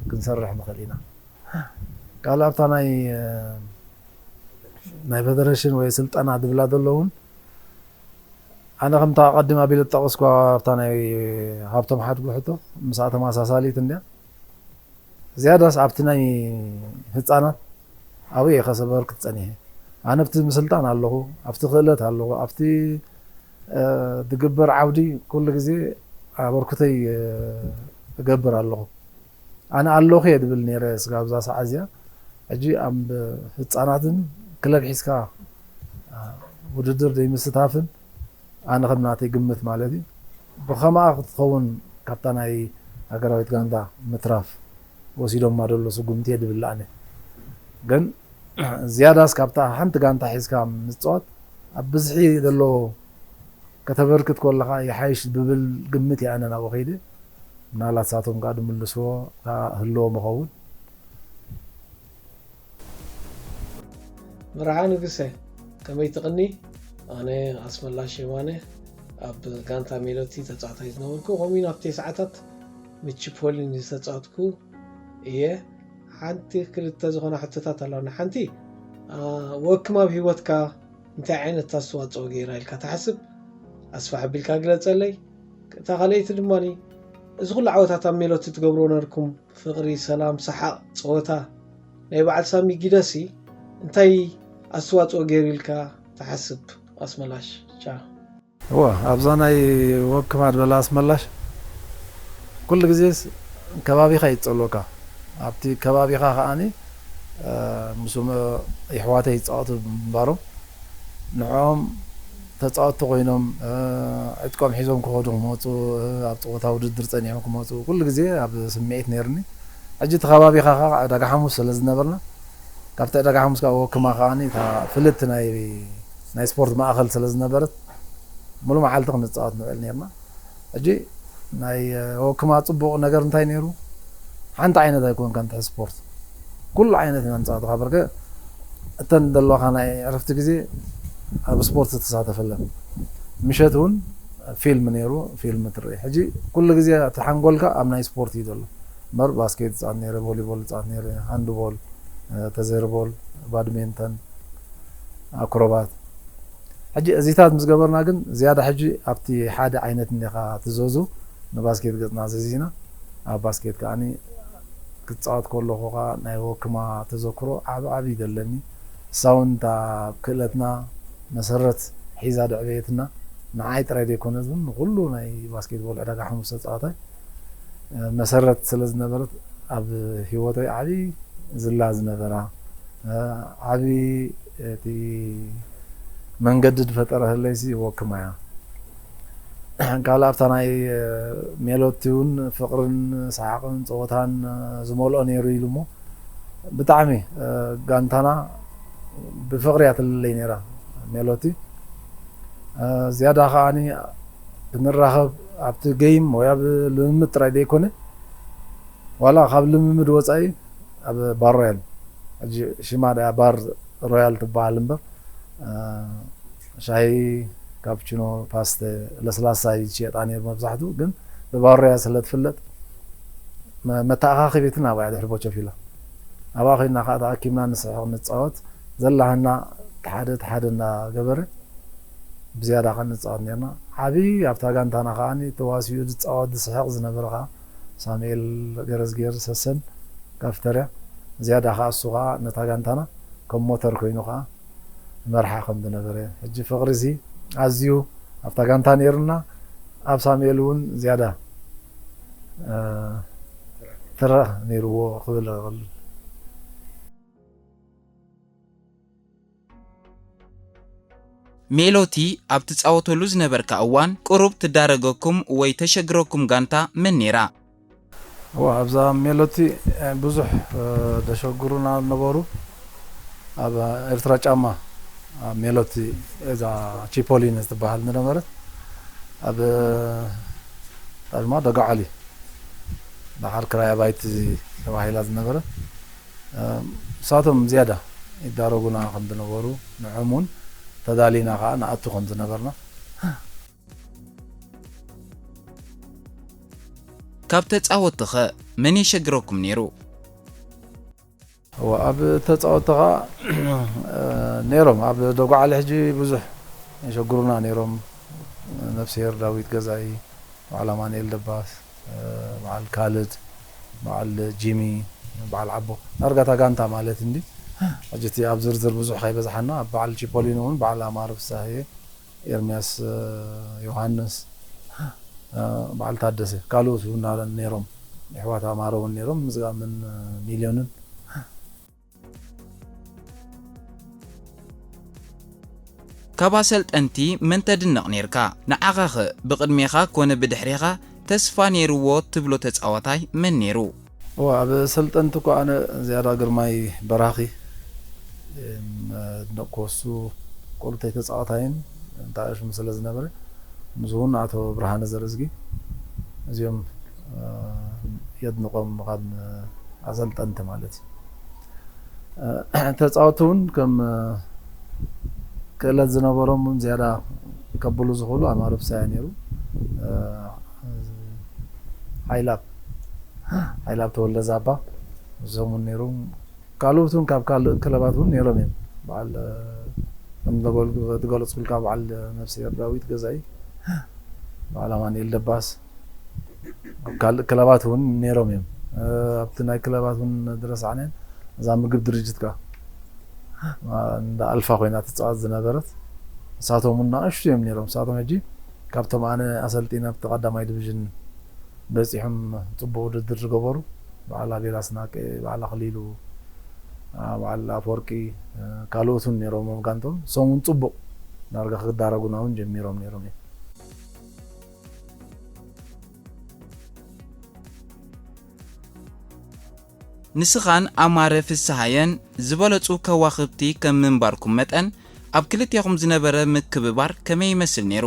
ክንሰርሕ ንኽእል ኢና። ካልእ ኣብታ ናይ ናይ ፌደሬሽን ወይ ስልጠና ዝብላ ዘሎ እውን ኣነ ከምታ ቀዲም ኣቢለ ዝጠቐስኳ ኣብታ ናይ ሃብቶም ሓድጉ ሕቶ ምስኣ ተመሳሳሊት እንድያ። ዝያዳስ ኣብቲ ናይ ህፃናት ኣብኡ እየ ከሰበርክት ፀኒሐ። ኣነ ኣብቲ ምስልጣን ኣለኹ፣ ኣብቲ ክእለት ኣለኹ፣ ኣብቲ ዝግበር ዓውዲ ኩሉ ግዜ ኣበርክተይ እገብር ኣለኹ። ኣነ ኣለኹ እየ ድብል ነይረ ስጋብ እዛ ሰዓት እዚኣ። ሕጂ ኣብ ህፃናትን ክለብ ሒዝካ ውድድር ዘይምስታፍን ኣነ ከም ናተይ ግምት ማለት እዩ ብኸማኣ ክትኸውን ካብታ ናይ ሃገራዊት ጋንታ ምትራፍ ወሲዶማ ደሎ ስጉምቲ እየ ድብል ኣነ። ግን ዝያዳስ ካብታ ሓንቲ ጋንታ ሒዝካ ምፅዋት ኣብ ብዝሒ ዘሎ ከተበርክት ከለኻ ይሓይሽ ብብል ግምት እየ ኣነ ናብኡ ከይደ። ምናልባት ሳቶም ከዓ ድምልስዎ ከዓ ህልዎም ይኸውን። መርዓ ንግሰ ከመይ ትቕኒ? ኣነ ኣስመላሽ የማነ ኣብ ጋንታ ሜሎቲ ተጻዋታይ ዝነበርኩ ከምኡ ኣብቲ ሰዓታት ምቺ ፖሊን ዝተጻወትኩ እየ። ሓንቲ ክልተ ዝኾና ሕቶታት ኣለዋኒ። ሓንቲ ወክም ኣብ ህይወትካ እንታይ ዓይነት ኣስተዋፅኦ ገይራ ኢልካ ትሓስብ? ኣስፋሕ ኣቢልካ ግለፀለይ። እታ ካልኣይቲ ድማ እዚ ኩሉ ዓወታት ኣብ ሜሎቲ ትገብርዎ ነርኩም ፍቕሪ፣ ሰላም፣ ሰሓቕ፣ ፀወታ ናይ በዓል ሳሚ ጊደሲ እንታይ ኣስተዋፅኦ ገይሩ ኢልካ ትሓስብ? ኣስመላሽ ቻ እወ ኣብዛ ናይ ወክማ ድበላ ኣስመላሽ ኩሉ ግዜስ ከባቢኻ ይፀልወካ ኣብቲ ከባቢኻ ከዓኒ ምስም ይሕዋተይ ይፃወቱ ምንባሮም ንዕኦም ተፃወትቲ ኮይኖም ዕጥቆም ሒዞም ክኸዱ ክመፁ ኣብ ፀወታ ውድድር ፀኒሖም ክመፁ ኩሉ ግዜ ኣብ ስምዒት ነይርኒ ሕጂ እቲ ከባቢኻ ከዓ ዕዳጋ ሓሙስ ስለ ዝነበርና ካብቲ ዕዳጋ ሓሙስ ከዓ ወክማ ከዓ ፍልቲ ናይ ናይ ስፖርት ማእኸል ስለ ዝነበረት ሙሉ መዓልቲ ክንፃወት ንውዕል ነርና ሕጂ ናይ ወክማ ፅቡቕ ነገር እንታይ ነይሩ ሓንቲ ዓይነት ኣይኮንካን ትሕዝ ስፖርት ኩሉ ዓይነት ኢና ንፃወት ካብ በርከ እተን ዘለዋካ ናይ ዕረፍቲ ግዜ ኣብ ስፖርት ትሳተፈለን ምሸት እውን ፊልም ነይሩ ፊልም ትርኢ ሕጂ ኩሉ ግዜ እቲ ሓንጎልካ ኣብ ናይ ስፖርት እዩ ዘሎ እምበር ባስኬት ፃወት ነይረ ቮሊቦል ፃወት ነይረ ሃንድቦል ተዘርቦል ባድሜንተን ኣክሮባት ሕጂ እዚታት ምስ ገበርና ግን ዝያዳ ሕጂ ኣብቲ ሓደ ዓይነት እንዲኻ ትዘዙ ንባስኬት ገፅና ዘዚና ኣብ ባስኬት ከዓኒ ክትፃወት ከለኹ ከዓ ናይ ወክማ ተዘክሮ ዓብ ዓብ ይደለኒ እሳውን እታ ክእለትና መሰረት ሒዛ ደዕበየትና ንዓይ ጥራይ ዘይኮነ ግን ንኩሉ ናይ ባስኬትቦል ዕዳጋ ሓሙስ ተፃዋታይ መሰረት ስለ ዝነበረት ኣብ ህይወተይ ዓብዪ ዝላ ዝነበራ ዓብዪ እቲ መንገዲ ዝፈጠረህለይሲ ወክማ እያ ካልእ ኣብታ ናይ ሜሎቲ እውን ፍቕርን ሰሓቕን ፀወታን ዝመልኦ ነይሩ ኢሉ እሞ ብጣዕሚ ጋንታና ብፍቕሪ እያ ትልለይ ነይራ ሜሎቲ ዝያዳ ከዓኒ ክንራኸብ ኣብቲ ገይም ወይ ኣብ ልምምድ ጥራይ ዘይኮነ፣ ዋላ ካብ ልምምድ ወፃኢ ኣብ ባር ሮያል፣ ሕጂ ሽማ ደኣ ባር ሮያል ትበሃል እምበር፣ እ፣ ሻሂ፣ ካፕቺኖ፣ ፓስተ፣ ለስላሳ እዩ ዝሽየጣ ነይሩ መብዛሕትኡ። ግን ብባር ሮያል ስለ ትፍለጥ፣ መ-፣ መተኣኻኸቢትን ኣብኣ እያ ድሕሪ ቦቸፊላ። ኣብኣ ኮይንና ከዓ ተኣኪብና ንስሕቕ ንፃወት፣ ዘላህና ሓደ ሓደ እናገበረ ብዝያዳ ከዓ ንፃወት ነርና። ዓብዪ ኣብታ ጋንታና ከዓ ተዋሲኡ ዝፃወት ዝስሕቕ ዝነበረ ከዓ ሳሙኤል ገረዝጌር ሰሰን ካፍተርያ፣ ዝያዳ ከዓ እሱ ከዓ ነታ ጋንታና ከም ሞተር ኮይኑ ከዓ ይመርሓ ከም ዝነበረ። ሕጂ ፍቕሪ እዚ ኣዝዩ ኣብታ ጋንታ ነይሩና፣ ኣብ ሳሙኤል እውን ዝያዳ፣ እ፣ ትረኽ ነይርዎ ክብል ይኽእል። ሜሎቲ ኣብ ትጻወተሉ ዝነበርካ እዋን ቁሩብ ትዳረገኩም ወይ ተሸግረኩም ጋንታ መን ነይራ? እዋ ኣብዛ ሜሎቲ፣ እ፣ ብዙሕ፣ እ፣ ደሸግሩና ነበሩ። ኣብ ኤርትራ ጫማ፣ ኣብ ሜሎቲ፣ እዛ ቺፖሊን ትበሃል ዝነበረት፣ ኣብ፣ እ፣ ድማ ደጋዓሊ፣ ደሓር ክራይ ኣባይቲ ተባሂላ ዝነበረት፣ እ፣ ንሳቶም ዝያዳ ይዳረጉና ከም ዝነበሩ፣ ንዖም እውን ተዳሊና ከዓ ንኣቱ ከም ዝነበርና። ካብ ተጻወትቲ ኸ መን የሸግረኩም ነይሩ? እወ፣ ኣብ ተጻወትቲ ኸዓ፣ እ፣ ነይሮም። ኣብ ደጓዓሊ ሕጂ ብዙሕ የሸግሩና ነይሮም። ነፍስሄር ዳዊት ገዛኢ፣ በዓል ኣማኑኤል ደባስ፣ እ፣ በዓል ካልድ፣ በዓል ጂሚ፣ በዓል ዓቦ። ዳርጋ እታ ጋንታ ማለት እንዲ። ሕጂ እቲ ኣብ ዝርዝር ብዙሕ ከይበዝሓና፣ ኣብ በዓል ቺፖሊኖ እውን በዓል ኣማረ ፍሳሄ፣ ኤርምያስ፣ እ፣ ዮሃንስ፣ እ፣ በዓል ታደሰ፣ ካልኦት እውን ነይሮም። የሕዋት ኣማረ እውን ነይሮም፣ ምስጋምን፣ እ፣ ሚልዮንን። ካብ ኣሰልጠንቲ መን ተድንቕ ኔርካ? ንዓኻኸ ብቕድሜኻ ኮነ ብድሕሬኻ ተስፋ ኔርዎ ትብሎ ተጻዋታይ መን ኔሩ? እወ፣ ኣብ ኣሰልጠንቲ እኮ ኣነ ዝያዳ ግርማይ በራኺ እም፣ ኣድነቕኩዎ። እሱ ቁልተይ ተጻዋታይን እንታእሽ ስለ ዝነበረ፣ ምስኡ እውን ኣቶ ብርሃነ ዘርእዝጊ፣ እዚኦም፣ እ፣ የድንቖም ካብ ኣሰልጠንቲ ማለት እዩ። እ፣ ተጻወትቲ እውን ከም፣ እ፣ ክእለት ዝነበሮም እውን ዝያዳ ከብሉ ዝኽእሉ ኣማረ ፍስሃየ ነይሩ። እ፣ ሓይላብ፣ ሓይላብ ተወልደ ዛባ፣ እዞም እውን ነይሮም። ካልኦት እውን ካብ ካልእ ክለባት እውን ነይሮም እዮም። በዓል፣ እ፣ ከም ዝገል-፣ ዝገለጽኩልካ በዓል ነፍስሄር ዳዊት ገዛኢ፣ በዓል ኣማኑኤል ደባስ፣ ኣብ ካልእ ክለባት እውን ነይሮም እዮም። እ፣ ኣብቲ ናይ ክለባት እውን ዝረሳዕናየን፣ እዛ ምግብ ድርጅት ከኣ፣ እ፣ እንዳ ኣልፋ ኮይና ትጻወት ዝነበረት፣ ንሳቶም እውን ንኣሽቱ እዮም ነይሮም። ንሳቶም ሕጂ ካብቶም ኣነ ኣሰልጢነ ኣብቲ ቀዳማይ ዲቪዥን በጺሖም ጽቡቕ ውድድር ዝገበሩ፣ በዓል ኣቤል ኣስናቀ፣ በዓል ኣኽሊሉ፣ እ፣ በዓል ኣፈወርቂ፣ እ፣ ካልኦት እውን ነይሮም ኣብ ጋንቶም። ንሶም እውን ጽቡቕ ዳርጋ ክዳረጉና እውን ጀሚሮም ነይሮም እዮም። ንስኻን ኣማረ ፍስሃየን ዝበለጹ ከዋኽብቲ ከም ምንባርኩም መጠን፣ ኣብ ክልቴኹም ዝነበረ ምክብባር ከመይ ይመስል ነይሩ?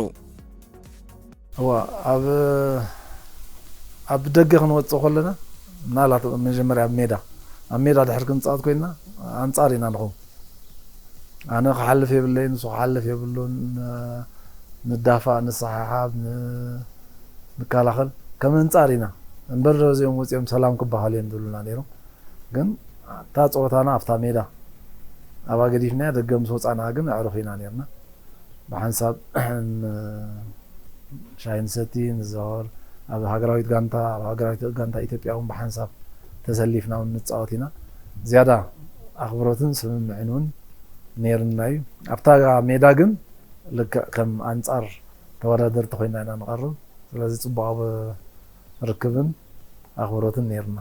እዋ፣ ኣብ፣ ኣብ ደገ ክንወጽእ ከለና፣ ምናልባት መጀመርያ ኣብ ሜዳ፣ ኣብ ሜዳ ድሕር ክንጻወት ኮይንና፣ ኣንጻር ኢና ንኸውን። ኣነ ክሓልፍ የብለይ፣ ንሱ ክሓልፍ የብሉን። ን-፣ ንዳፋእ፣ ንሰሓሓብ፣ ን-፣ ንከላኸል፣ ከም ኣንጻር ኢና። እምበር ዶ እዚኦም ወጺኦም ሰላም ክበሃሉ እዮም ዝብሉና ነይሮም። ግን እታ ጸወታና ኣብታ ሜዳ ኣብኣ ገዲፍናያ፣ ደገ ምስ ወጻና ግን ኣዕሩኽ ኢና ነይርና። ብሓንሳብ ን-፣ ሻሂ ንሰቲ፣ ንዘወር፣ ኣብ ሃገራዊት ጋንታ፣ ኣብ ሃገራዊት ጋንታ ኢትዮጵያ እውን ብሓንሳብ ተሰሊፍና እውን ንጻወት ኢና። ዝያዳ ኣኽብሮትን ስምምዕን እውን ነይርና እዩ። ኣብታ ሜዳ ግን ልክዕ ከም ኣንጻር ተወዳደርቲ ኮይና ኢና ንቐርብ። ስለዚ ጽቡቕ ርክብን ኣኽብሮትን ነይርና።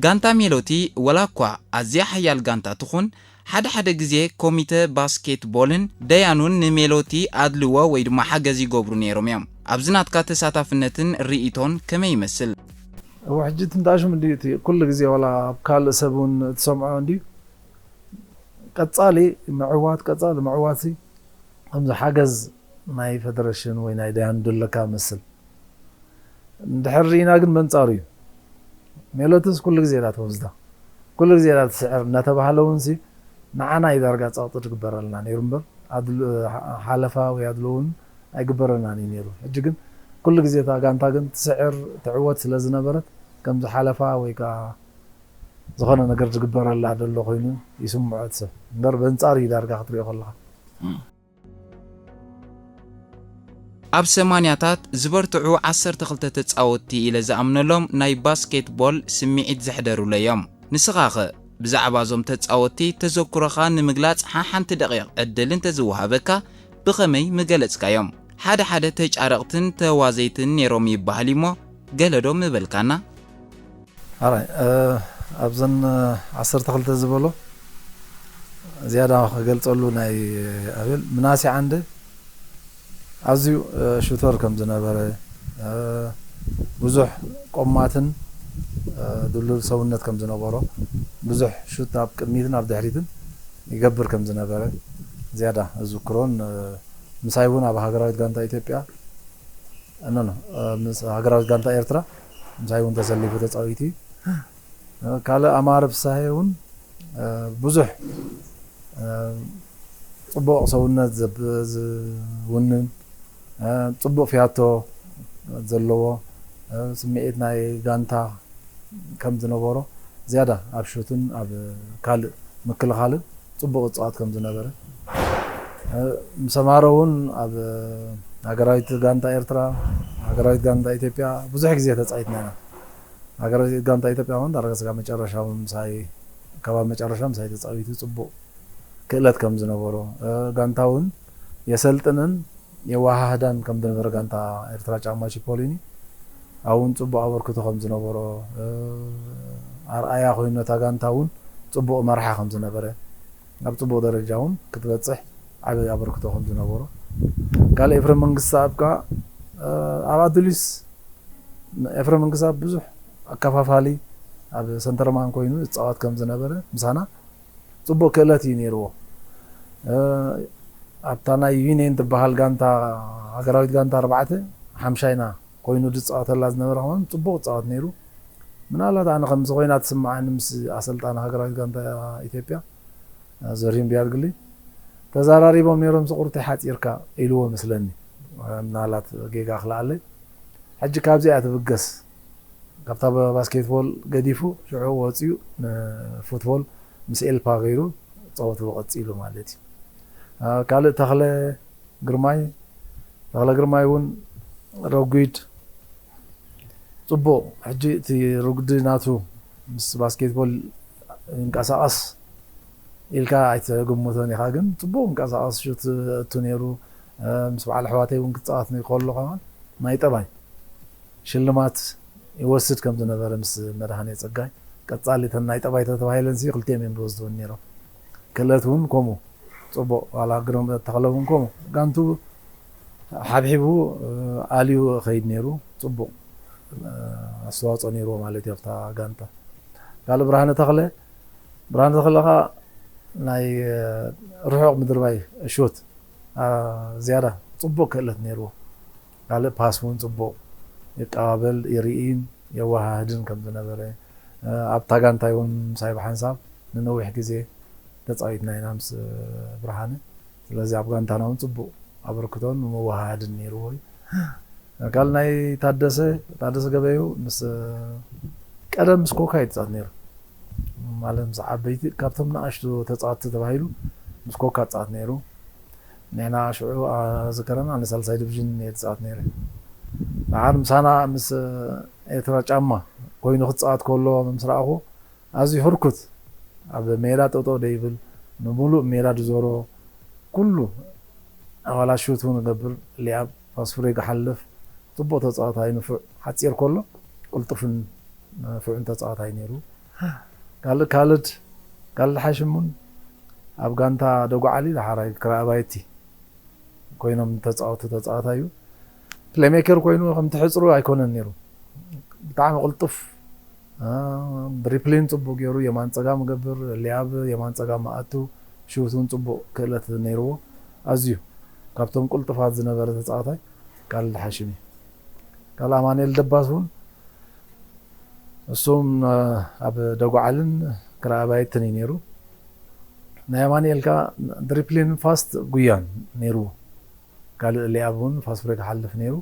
ጋንታ ሜሎቲ ወላ እኳ ኣዝያ ሓያል ጋንታ ትኹን፣ ሓደ ሓደ ግዜ ኮሚተ ባስኬትቦልን ደያኑን ንሜሎቲ ኣድልዎ ወይ ድማ ሓገዝ ይገብሩ ነይሮም እዮም። ኣብዚ ናትካ ተሳታፍነትን ርኢቶን ከመይ ይመስል? እወ፣ ሕጂ እቲ እንዳሽም እንድዩ እቲ ኩሉ ግዜ ዋላ ኣብ ካልእ ሰብ እውን ትሰምዖ እንድዩ። ቀጻሊ ምዕዋት፣ ቀጻሊ ምዕዋትሲ ከምዚ ሓገዝ ናይ ፈደረሽን ወይ ናይ ደያን ደለካ መስል። እንድሕር ርኢና ግን መንጻሩ እዩ። ሜሎትስ ኩሉ ግዜ እያ ትወስዳ። ኩሉ ግዜ እያ ትስዕር እናተባህለ እውን ሲ ንዓና እዩ ዳርጋ ጸቕጢ ዝግበረልና ነይሩ እምበር፣ ኣድል-፣ ሓለፋ ወይ ኣድሎ እውን ኣይግበረልናን እዩ ነይሩ። ሕጂ ግን ኩሉ ግዜ እታ ጋንታ ግን ትስዕር፣ ትዕወት ስለ ዝነበረት፣ ከምዚ ሓለፋ ወይ ከኣ ዝኾነ ነገር ዝግበረላ ዘሎ ኮይኑ ይስምዖ እቲ ሰብ። እምበር በንጻር እዩ ዳርጋ ክትሪኦ ከለኻ። ኣብ ሰማንያታት ዝበርትዑ ዓሰርተ ክልተ ተጻወትቲ ኢለ ዝኣምነሎም ናይ ባስኬትቦል ስምዒት ዘሕደሩለይ እዮም። ንስኻኸ ብዛዕባ እዞም ተጻወትቲ ተዘክሮኻ ንምግላጽ ሓሓንቲ ደቂቕ ዕድል እንተዝወሃበካ ብኸመይ ምገለጽካዮም? ሓደ ሓደ ተጫረቕትን ተዋዘይትን ነይሮም ይበሃል እዩሞ ገለዶ ምበልካና? ኣራይ ኣብዘን ዓሰርተ ክልተ ዝበሎ ዝያዳ ክገልጸሉ ናይ ኣቤል ምናሴ ዓንደ ኣዝዩ ሹተር ከም ዝነበረ፣ ብዙሕ ቆማትን ድልዱል ሰውነት ከም ዝነበሮ፣ ብዙሕ ሹት ኣብ ቅድሚትን ኣብ ድሕሪትን ይገብር ከም ዝነበረ ዝያዳ እዝክሮን፣ ምሳይ እውን ኣብ ሃገራዊት ጋንታ ኢትዮጵያ፣ ኖ፣ ኖ፣ ምስ ሃገራዊት ጋንታ ኤርትራ ምሳይ እውን ተሰሊፉ ተጻዊቱ እዩ። ካልእ ኣማረ ፍሳሄ እውን ብዙሕ ጽቡቕ ሰውነት ዝውንን፣ ጽቡቕ ፍያቶ ዘለዎ፣ ስምዒት ናይ ጋንታ ከም ዝነበሮ፣ ዝያዳ ኣብ ሹትን ኣብ ካልእ ምክልኻልን ጽቡቕ ዝጻወት ከም ዝነበረ፣ ምስ ኣማረ እውን ኣብ ሃገራዊት ጋንታ ኤርትራ፣ ሃገራዊት ጋንታ ኢትዮጵያ ብዙሕ ግዜ ተጻዊትና ኢና። ሃገራዊት ጋንታ ኢትዮጵያ እውን ዳርጋ ስጋ መጨረሻ እውን ምሳይ፣ ካብ ኣብ መጨረሻ ምሳይ ተጻዊቱ ጽቡቕ ክእለት ከም ዝነበሮ፣ ጋንታ እውን የሰልጥንን የወሃህዳን ከም ዝነበረ ጋንታ ኤርትራ ጫማ ቺፖሊኒ ኣብኡ እውን ጽቡቕ ኣበርክቶ ከም ዝነበሮ፣ ኣርኣያ ኮይኑ ነታ ጋንታ እውን ጽቡቕ መርሓ ከም ዝነበረ፣ ኣብ ጽቡቕ ደረጃ እውን ክትበጽሕ ዓቢ ኣበርክቶ ከም ዝነበሮ። ካልእ ኤፍሬም መንግስተኣብ ከኣ ኣብ ኣዱሊስ ኤፍሬም መንግስተኣብ ብዙሕ ኣከፋፋሊ ኣብ ሰንተርማን ኮይኑ ዝጻወት ከም ዝነበረ ምሳና ጽቡቕ ክእለት እዩ ነይርዎ። ኣብታ ናይ ዩኒየን ትበሃል ጋንታ፣ ሃገራዊት ጋንታ ኣርባዕተ ሓምሻይና ኮይኑ ዝጻወተላ ዝነበረ ከማን ጽቡቕ ይጻወት ነይሩ። ምናልባት ኣነ ከምዚ ኮይና ትስምዓኒ ምስ ኣሰልጣኒ ሃገራዊት ጋንታ ኢትዮጵያ ዘርሂን ቢያድግሊ ተዘራሪቦም ነይሮም፣ ስቑርቲ ሓጺርካ ኢልዎ መስለኒ። ምናልባት ጌጋ ክልኣለይ። ሕጂ ካብዚኣ ትብገስ፣ ካብታ ባስኬትቦል ገዲፉ ሽዑ ወፂኡ ንፉትቦል ምስ ኤልፓ ገይሩ ፀወትኡ ቀፂሉ ማለት እዩ። ካልእ ተኽለ ግርማይ፣ ተኽለ ግርማይ እውን ረጒድ፣ ፅቡቕ። ሕጂ እቲ ርጉዲ ናቱ ምስ ባስኬትቦል ይንቀሳቐስ ኢልካ ኣይትግምቶን ኢኻ፣ ግን ፅቡቕ ይንቀሳቐስ፣ ሹት እቱ ነይሩ። ምስ በዓል ኣሕዋተይ እውን ክፃወት ከሎ ከማን ናይ ጠባይ ሽልማት ይወስድ ከም ዝነበረ ምስ መድሃኔ ፀጋይ ቀፃሊ እተን ናይ ጠባይ ተተባሂለን ሲ ክልቲኦም እዮም ዝወስድወን ነይሮም። ክእለት እውን ከምኡ ፅቡቕ፣ ዋላ ግርም ተኽለ እውን ከምኡ ጋንቱ ሓብሒቡ ኣልዩ ኸይድ ነይሩ። ፅቡቕ ኣስተዋፅኦ ነይርዎ ማለት እዩ ኣብታ ጋንታ። ካልእ ብርሃነ ተኽለ፣ ብርሃነ ተኽለ ኸዓ ናይ ርሑቕ ምድርባይ ሹት ዝያዳ ፅቡቕ ክእለት ነይርዎ። ካልእ ፓስ እውን ፅቡቕ ይቀባበል፣ ይርኢን የወሃህድን ከም ዝነበረ፣ ኣብታ ጋንታይ እውን ምሳይ ብሓንሳብ ንነዊሕ ግዜ ተፃዊትና ኢና ምስ ብርሃነ። ስለዚ ኣብ ጋንታና እውን ፅቡቕ ኣበርክቶን መወሃሃድን ነይርዎ እዩ። ካልእ ናይ ታደሰ፣ ታደሰ ገበዩ ምስ ቀደም ምስ ኮካ እዩ ዝፃወት ነይሩ። ማለት ምስ ዓበይቲ ካብቶም ንኣሽቱ ተፃወትቲ ተባሂሉ ምስ ኮካ ዝፃወት ነይሩ። ንሕና ሽዑ ዝከረና ንሳልሳይ ዲቪዥን እየ ዝፃወት ነይረ። ደሓር ምሳና ምስ ኤርትራ ጫማ ኮይኑ ክፃወት ከሎ ምስ ረኣኹ ኣዝዩ ህርኩት፣ ኣብ ሜዳ ጠጠው ደይብል፣ ንሙሉእ ሜዳ ድዞሮ፣ ኩሉ ኣባላት ሹት እውን ገብር፣ ሊኣብ ፓስፍሬ ክሓልፍ፣ ፅቡቕ ተፃዋታይ፣ ንፉዕ፣ ሓፂር ከሎ ቅልጡፍን ንፉዕን ተፃዋታይ ነይሩ። ካልእ ካልድ፣ ካልድ ሓሽም እውን ኣብ ጋንታ ደጉዓሊ ደሓራይ ክራይ ኣባይቲ ኮይኖም ተፃወቱ ተፃዋታይ እዩ። ፕሌሜከር ኮይኑ ከምቲ ሕፅሩ ኣይኮነን ነይሩ። ብጣዕሚ ቅልጡፍ ድሪፕሊን ጽቡቕ ገይሩ የማን ጸጋም ገብር፣ ሊያብ የማን ጸጋም ኣቱ፣ ሽውት እውን ጽቡቕ ክእለት ነይርዎ። ኣዝዩ ካብቶም ቅልጡፋት ዝነበረ ተጻዋታይ ካልድ ሓሽም እዩ። ካልድ ኣማኑኤል ደባስ እውን እሱም ኣብ ደጓዓልን ክራባይትን እዩ ነይሩ። ናይ ኣማኑኤል ከኣ ድሪፕሊን ፋስት ጉያን ነይርዎ። ካልእ ሊያብ እውን ፋስት ብሬክ ሓልፍ ነይሩ።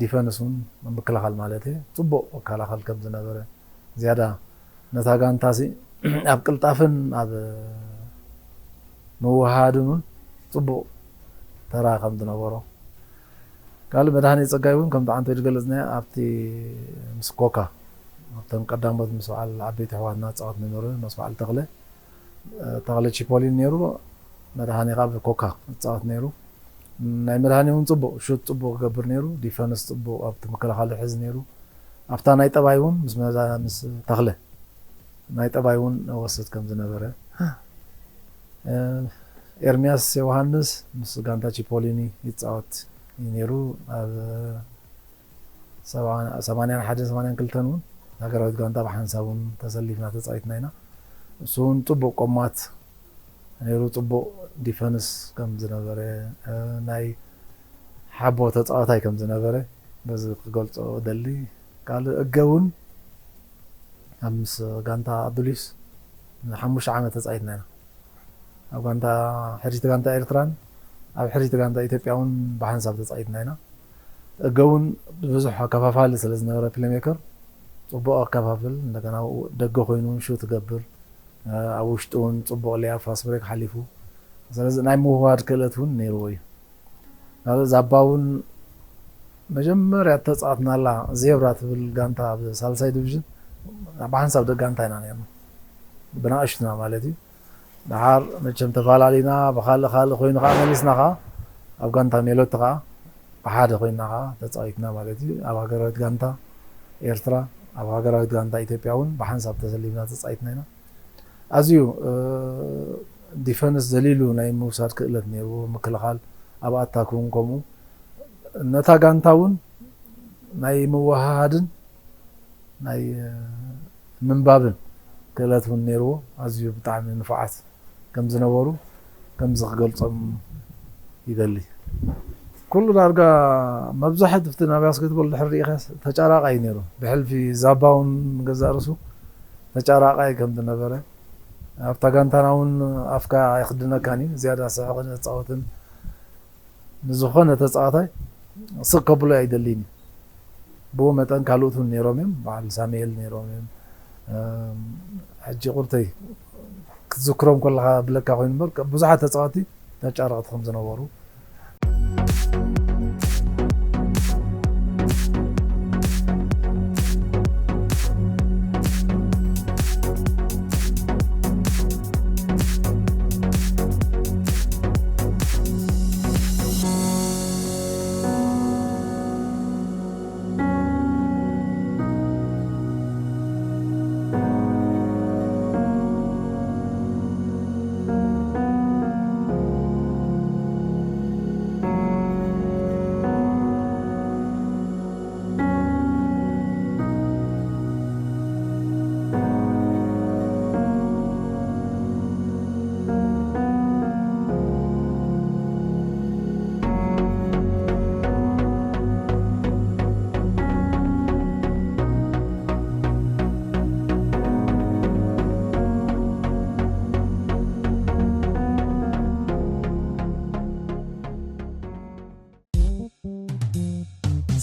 ዲፈንስ እውን ምክልኻል ማለት እዩ ጽቡቕ ክከላኸል ከም ዝነበረ ዝያዳ ነታ ጋንታ ሲ ኣብ ቅልጣፍን ኣብ ምውሃድን እውን ጽቡቕ ተራ ከም ዝነበሮ። ካልእ መድሃኔ ጸጋይ እውን ከምቲ ዓንተ ዝገለጽናዮ ኣብቲ ምስ ኮካ ኣብተን ቀዳሞት ምስ በዓል ዓበይቲ ኣሕዋትና ጻወት ነበረ ምስ በዓል ተኽለ ተኽለ ቺፖሊን ነይሩ። መድሃኔ ካብ ኮካ ጻወት ነይሩ። ናይ መድሃኔ እውን ጽቡቕ ሹት ጽቡቕ ክገብር ነይሩ። ዲፈንስ ጽቡቕ ኣብቲ ምክልኻል ይሕዝ ነይሩ። ኣብታ ናይ ጠባይ እውን ምስ መዛ ምስ ተኽለ ናይ ጠባይ እውን ወስድ ከም ዝነበረ። ኤርሚያስ ዮሃንስ ምስ ጋንታ ቺፖሊኒ ይጻወት እዩ ነይሩ። ኣብ ሰማንያን ሓደን ሰማንያን ክልተን እውን ሃገራዊት ጋንታ ብሓንሳብ እውን ተሰሊፍና ተጻዊትና ኢና። እሱ እውን ጽቡቕ ቆማት ነይሩ፣ ጽቡቕ ዲፈንስ ከም ዝነበረ፣ ናይ ሓቦ ተጻዋታይ ከም ዝነበረ በዚ ክገልጾ እደሊ። ካልእ እገ እውን ኣብ ምስ ጋንታ ኣዱሊስ ንሓሙሽተ ዓመት ተጻዊትና ኢና። ኣብ ጋንታ ሕሪቲ ጋንታ ኤርትራን ኣብ ሕሪቲ ጋንታ ኢትዮጵያ እውን ብሓንሳብ ተጻዊትና ኢና። እገ እውን ብዙሕ ኣከፋፋሊ ስለ ዝነበረ ፕሌሜከር ጽቡቕ ኣከፋፍል፣ እንደገና ደገ ኮይኑ እውን ሹት ትገብር፣ ኣብ ውሽጡ እውን ጽቡቕ ሊያ ፋስት ብሬክ ሓሊፉ። ስለዚ ናይ ምውህሃድ ክእለት እውን ነይርዎ እዩ። ካልእ ዛባ እውን መጀመርያ ተጻወትናላ ዜብራ ትብል ጋንታ ኣብ ሳልሳይ ዲቪዥን ብሓንሳብ ደቂ ጋንታ ኢና ነርና፣ ብናእሽቱና ማለት እዩ። ደሓር መቸም ተፈላለና ብኻልእ ካልእ ኮይኑ ከዓ መሊስና ከዓ ኣብ ጋንታ ሜሎቲ ከዓ ብሓደ ኮይና ከዓ ተጻዊትና ማለት እዩ። ኣብ ሃገራዊት ጋንታ ኤርትራ ኣብ ሃገራዊት ጋንታ ኢትዮጵያ እውን ብሓንሳብ ተሰሊፍና ተጻዊትና ኢና። ኣዝዩ ዲፈንስ ዘሊሉ ናይ ምውሳድ ክእለት ነይርዎ፣ ምክልኻል ኣብ ኣታክ እውን ከምኡ። ነታ ጋንታ እውን ናይ ምውሃሃድን ናይ ምንባብን ክእለት እውን ነይርዎ። ኣዝዩ ብጣዕሚ ንፉዓት ከም ዝነበሩ ከምዚ ክገልጾም ይደሊ። ኩሉ ዳርጋ መብዛሕት ብቲ ናብ ባስኬትቦል ድሕሪ ርኢኸ ተጫራቃይ ነይሩ። ብሕልፊ ዛባውን ገዛእ ርእሱ ተጫራቃይ ከም ዝነበረ ኣብታ ጋንታና እውን ኣፍካ ኣይክድነካን እዩ። ዝያዳ ስሕቕን መጻወትን ንዝኾነ ተጻዋታይ ስቕ ከብሎ ኣይደልን እዩ። ብኡ መጠን ካልኦት እውን ነይሮም እዮም። በዓል ሳሙኤል ነይሮም እዮም። ሕጂ ቁርተይ ክትዝክሮም ከለኻ ብለካ ኮይኑ እምበር ብዙሓት ተጻወቲ ተጫረቕቲ ከም ዝነበሩ።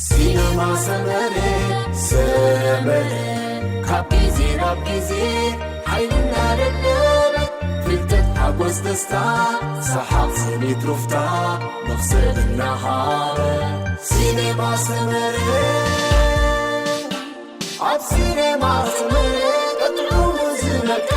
ሲነማ ሰመረ፣ ሰመረ፣ ካብ ግዜ ናብ ግዜ ሓይልና ደደበ፣ ፍልጠት፣ ሓጎስ፣ ደስታ፣ ሰሓቕ፣ ስኒት፣ ሩፍታ፣ መኽሰብ እናሃበ። ሲነማ ሰመረ፣ ኣብ ሲነማ ሰመረ፣ ቀጥዑ ዝመልከ